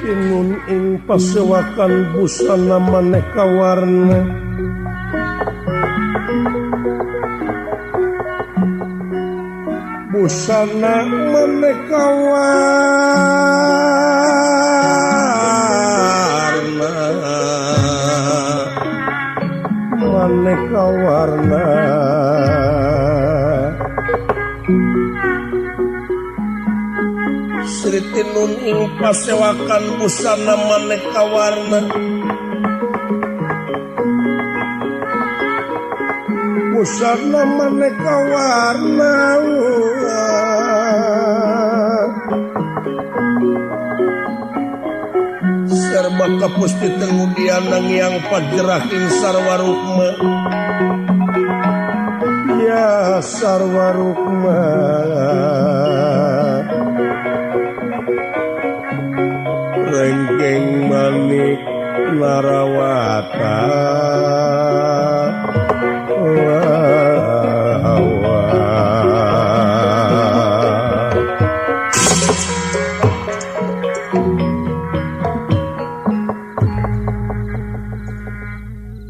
Tinun ing pasewakan busana maneka warna busana maneka warna maneka warna Sri Tinun ing pasewakan busana maneka warna busana maneka warna serba kapus ditengudian yang pajerah ing sarwarukma ya sarwarukma renggeng manik narawata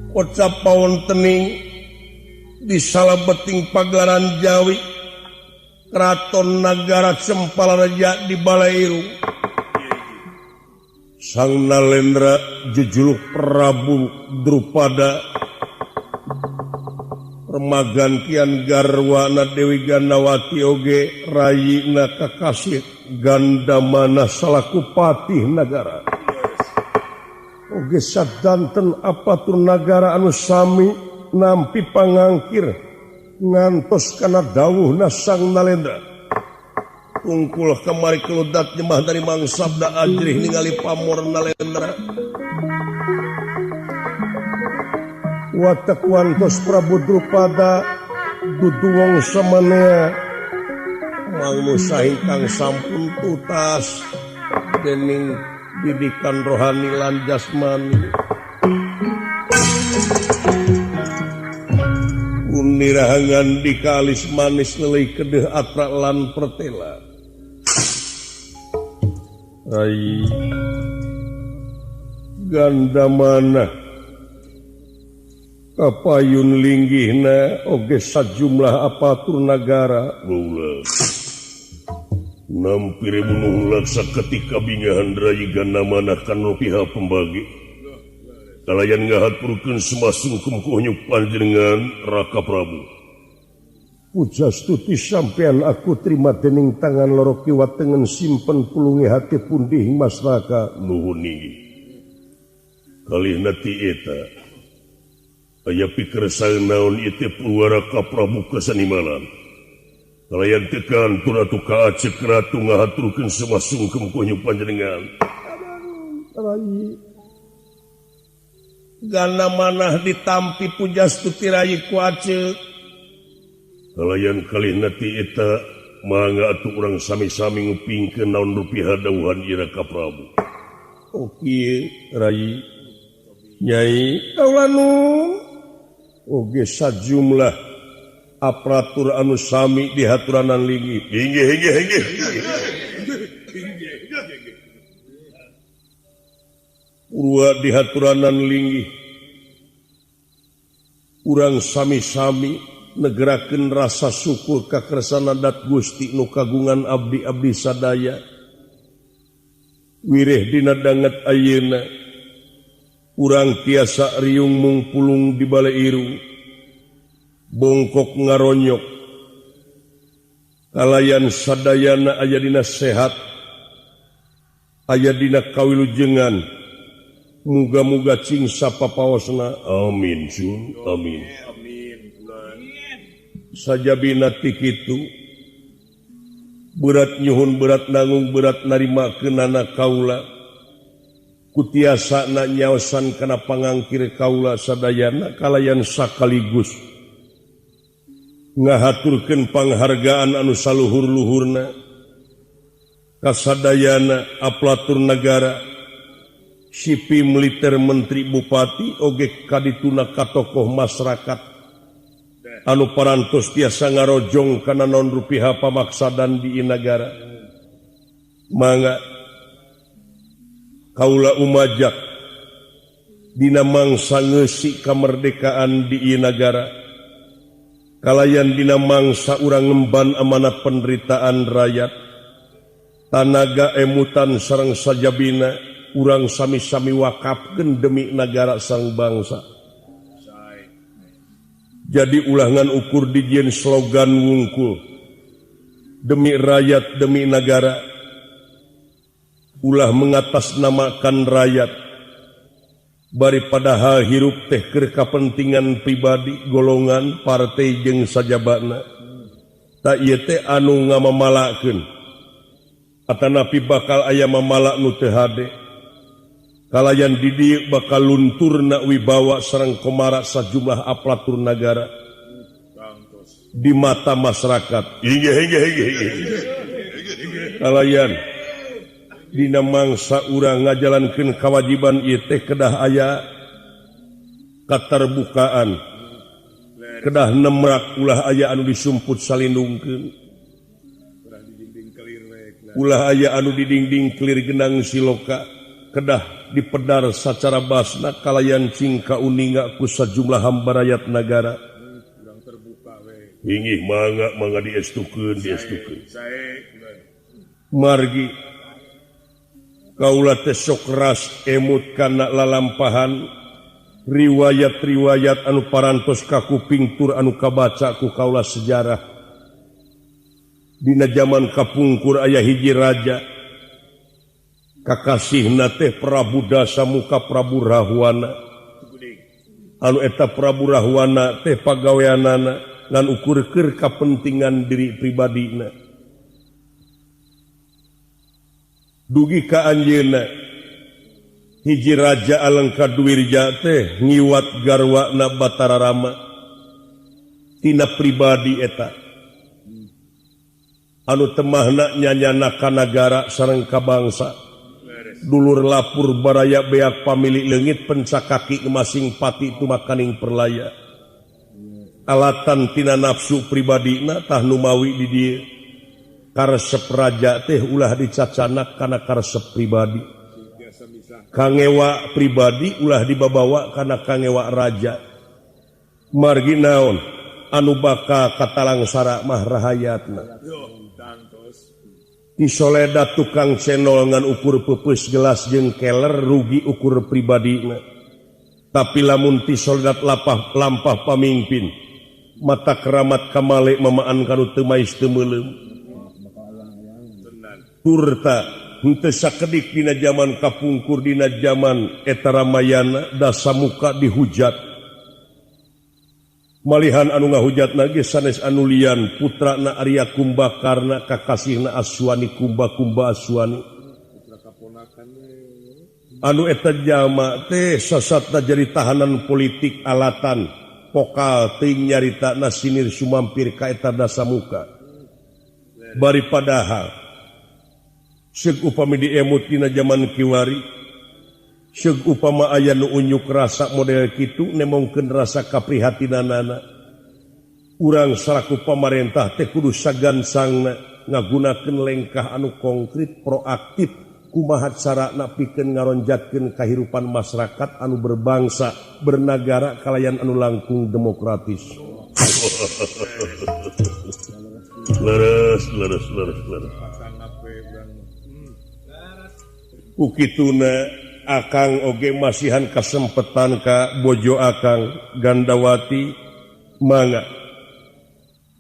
kocap paon tening di salebeting pagelaran Jawi Kraton Nagara Cempalaraja di Balairu Sang Nalendra jejuluk Prabu Drupada remagantian garwana Dewi Gandawati oge rayina kakasih Gandamana salaku patih nagara oge sadanten apatur nagara anu sami nampi pangangkir ngantos kana dawuhna Sang Nalendra tungkul kamari keludat nyembah dari mangsabda ajrih ningali pamor Nalendra watak wantos Prabu Drupada dudu wong samanea mangnusa ingkang sampun tutas dening didikan rohani lan jasmani unirahangan dikalis manis lelih kedeh atra lan pertela Rai Gandamana kapayun linggihna oge sajumlah apatur nagara baula nampire bunuh laksa ketika bingahan Rai Gandamana kanu pihak pembagi kalayan ngahaturkeun semasungkem ku panjenengan Raka Prabu Pujastuti sampean aku terima dening tangan loro kiwa tengen simpen pulungi hati pundih Mas Raka nuhun ninggi kalihna ti eta aya pikersang naon ieu teh Purwaraka Prabu kasanimalan kalayan tekan turatu ka acek ratu ngahaturkeun semasungkem ku panjenengan Rai Gandamana ditampi Pujastuti rai ku acek kalayan kalihna ti eta mangga atuh urang sami-sami ngupingkeun naon rupiah dawuhan ieu Raka Prabu. Oke Rai Nyai kaulanu oge sajumlah aparatur anu sami di haturanan linggih. Inggih inggih inggih. Purwa di haturanan linggih. Urang sami-sami negerakeun rasa syukur ka kersana dat Gusti nu kagungan abdi-abdi sadaya. Wireh dina danget ayeuna urang tiasa riung mungpulung di bale irung bongkok ngaronyok kalayan sadayana aya dina sehat aya dina kawilujengan muga-muga cing sapapaosna amin sun amin sajabina ti kitu Berat nyuhun berat nanggung berat narimakeunana kaula. Kutiasa na nyaosan kana pangangkir kaula sadayana kalayan sakaligus ngahaturkeun panghargaan anu saluhur-luhurna kasadayana aplatur nagara sipi militer menteri bupati oge kadituna ka tokoh masyarakat anu parantos tiasa ngarojong kana naon rupiah pamaksadan di nagara. Mangga kaula umajak dina mangsa ngeusi kamerdekaan di nagara kalayan dina mangsa urang ngemban amanat penderitaan rakyat tanaga emutan sareng sajabina urang sami-sami wakafkeun demi nagara sareng bangsa. Jadi ulah ngan ukur dijieun slogan wungkul demi rakyat demi nagara, ulah mengatasnamakan rakyat bari padahal hirup teh keur kapentingan pribadi golongan partai jeung sajabana. Ta ieu teh anu ngamamalakeun atanapi bakal aya mamalak nu teu hade kalayan di dieu bakal lunturna wibawa sareng komara sajumlah aparatur nagara di mata masyarakat. Kalayan dina mangsa urang ngajalankeun kawajiban ieu teh kedah aya katerbukaan, kedah nemrak ulah aya anu disumput salindungkeun, ulah aya anu didingding kelir genang siloka, kedah dipedar sacara basna kalayan cingka uninga ku sajumlah hamba rakyat nagara. Inggih mangga mangga diestukeun diestukeun. Margi kaula teh sok ras emut kana lalampahan riwayat-riwayat anu parantos kakuping tur anu kabaca ku kaula sejarah. Dina zaman kapungkur aya hiji raja kakasihna teh Prabu Dasamuka Prabu Rahwana. Anu eta Prabu Rahwana teh pagaweanana ngan ukur keur kapentingan diri pribadina. Dugi ka anjeunna hiji raja Alengka Dwirja teh ngiwat garwana Batara Rama tina pribadi eta anu temahna nyanyana ka nagara sareng ka bangsa. Dulur lapur baraya beak pamili leungit pencakaki masing pati tumakaning perlaya. Alatan tina nafsu pribadina tah numawi di dieu. Karesep raja teh ulah dicacanak kana karesep pribadi. Kangewa pribadi ulah dibabawa kana kangewa raja. Margi naon anu bakal katalangsara mah rahayatna. Tisoleda tukang cenol ngan ukur peupeus gelas jeung keler rugi ukur pribadina. Tapi lamun tisoledat lapah lampah pamimpin mata keramat kamale mamaan kanu teu mais teu meuleum. Turta henteu sakedik dina jaman kapungkur dina jaman eta Ramayana Dasamuka dihujat. Malihan anu ngahujatna ge sanes anu lian putrana Arya Kumbakarna kakasihna Aswani Kumba-kumba Aswani. Anu eta jalma teh sasatna jadi tahanan politik alatan pokal teuing nyaritana sinir sumampir ka eta Dasamuka. Bari padahal seug upami diemut dina jaman kiwari, seug upama aya nu unjuk rasa model kitu nemongkeun rasa kaprihatinanana. Urang salaku pamarentah teh kudu sagansangna ngagunakeun lengkah anu konkret proaktif kumaha carana pikeun ngaronjatkeun kahirupan masyarakat anu berbangsa bernagara kalayan anu langkung demokratis. Leres leres leres leres. Ku kituna akang oge masihan kasempetan ka bojo akang Gandawati mangga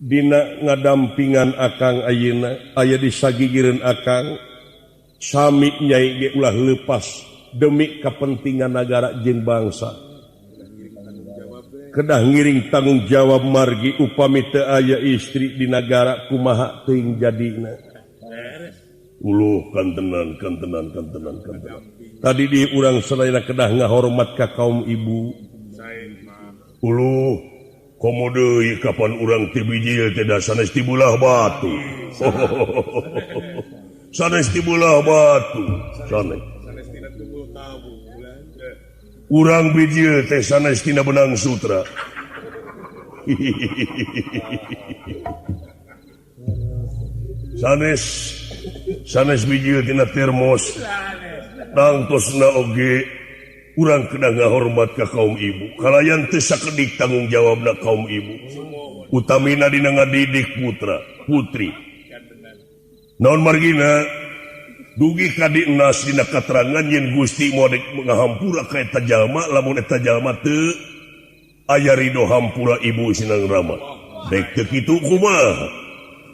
dina ngadampingan akang ayeuna aya di sagigireun akang sami nyai ge ulah leupas demi kepentingan nagara jeung bangsa. Kedah ngiring tanggung jawab margi upami teu aya istri di nagara kumaha teuing jadina. Uluh kantenan kantenan kantenan kantenan. Tadi di urang sadayana kedah ngahormat ka kaum ibu. Uluh komo deui kapan urang ti bijil teh da sanes ti beulah batu. Sanes ti beulah batu. Sanes. Urang bijil teh sanes tina benang sutra. Sanes sanes bijil tina termos. Tangtosna oge urang kedah ngahormat ka kaum ibu. Kalayan teu sakedik tanggung jawabna kaum ibu. Utamina dina ngadidik putra, putri. Naon margina dugi ka dienas dina katerangan yen Gusti moal dek ngahampura ka eta jalma lamun eta jalma teu aya ridho hampura ibu sinang rama. Dek teu kitu kumaha?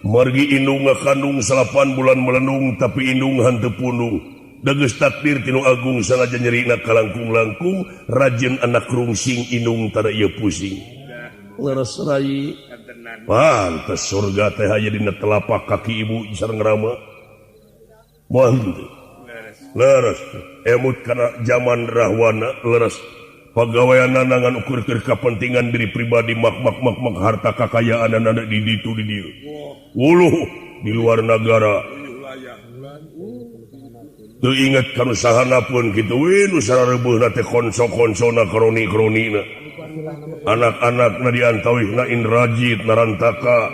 Margi indung ngakandung 8 bulan melendung tapi indung hanteu pundung. Dageus takdir tinu agung sanajan nyerina kalangkung-langkung rajin anak rungsing indung tara ieu pusing. Leres rai. Pantes surga teh aya dina telapak kaki ibu sareng rama. Moal henteu. Leres emut kana zaman Rahwana leres pagaweanana ngan ukur keur kapentingan diri pribadi mak mak mak mak harta kakayaanana di ditu di dieu. Uluh di luar nagara. Teu inget ka usahana pun kitu we nu sarareubeuhna teh konso-konsona kroni-kronina. Anak-anakna diantawihna Indrajit Narantaka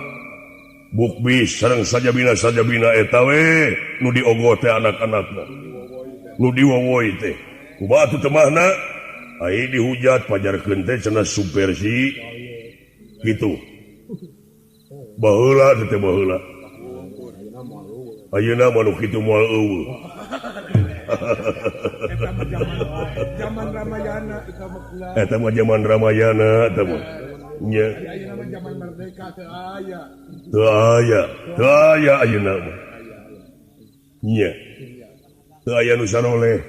Bukbis sareng sajabina-sajabina eta we nu diogoh teh anak-anakna. Nu diwowoi teh. Kumaha atuh temahna? Ai dihujat pajarkeun teh cenah subversi kitu. Baheula teh baheula. Ayeuna mah nu kitu moal eueuh. Zaman Ramayana eta mah kula. Eta mah zaman Ramayana eta mah. Nya. Ayeuna mah zaman merdeka teu aya. Teu aya, teu aya ayeuna mah. Nya. Teu aya nu saroleh.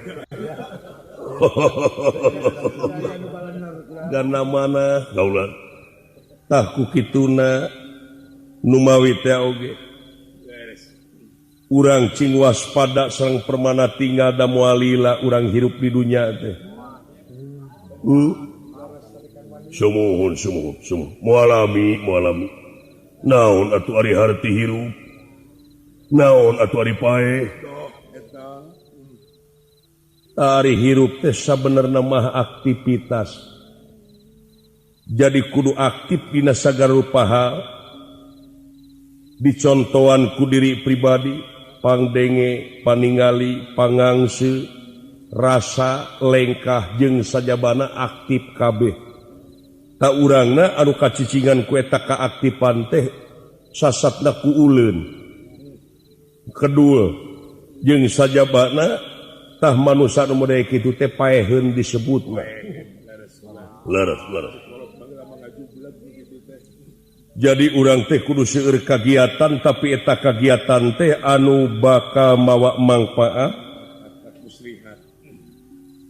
Gana mana gaulan. Tah ku kituna numawi teh oge. Urang cing waspada sareng permana tinggal da moal lila urang hirup di dunya teh. Sumuhun sumuhun sumuhun. Moalami moalami. Naon atuh ari harti hirup? Naon atuh ari paeh? Ari hirup teh sabenerna mah aktivitas. Jadi kudu aktif dina sagala rupa hal. Dicontohan ku diri pribadi, pangdenge, paningali, pangangse, rasa, lengkah jeung sajabana aktif kabeh. Ta urangna anu kacicingan ku eta kaaktifan teh sasatna ku uleun. Kedul jeung sajabana tah manusa nu model kitu teh paeheun disebutna. Leres, leres. Jadi urang teh kudu seueur kagiatan tapi eta kagiatan teh anu bakal mawa mangfaat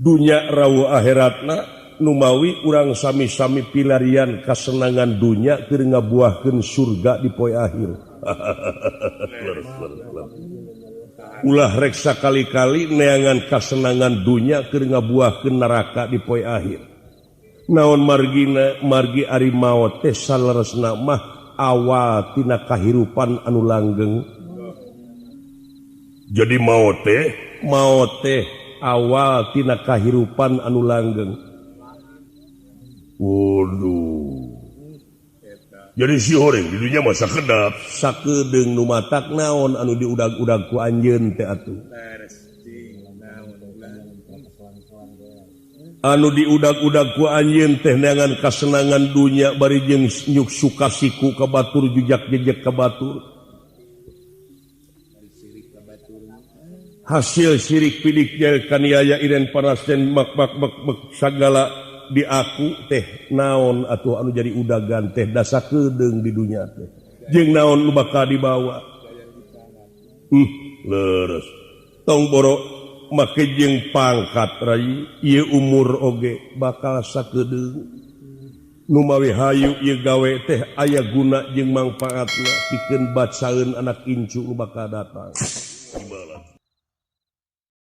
dunya rawuh akhiratna numawi urang sami-sami pilarian kasenangan dunya keur ngabuahkeun surga di poe akhir. Ulah rek sakali-kali neangan kasenangan dunya keur ngabuahkeun neraka di poe akhir. Naon margina margi ari maot teh saleresna mah awal tina kahirupan anu langgeng. Jadi maot teh awal tina kahirupan anu langgeng. Waduh. Jadi si horeng di dunya mah sakedap, sakedeung nu matak naon anu diudag-udag ku anjeun teh atuh. Anu diudag-udag ku anjeun teh neangan kasenangan dunya bari jeung nyuk sukasiku ka batur jujak jejek ka batur. Hasil sirik pidik jel kaniaya iren parasen mak mak mak mak sagala di aku teh naon atuh anu jadi udagan teh dasa kedeung di dunya teh. Jeung naon nu bakal dibawa. Leres. Tong boro make jeung pangkat rai ieu umur oge bakal sakedeung. Numawi hayu ieu gawe teh aya guna jeung mangfaatna pikeun bacaeun anak incu nu bakal datang. Sibalat.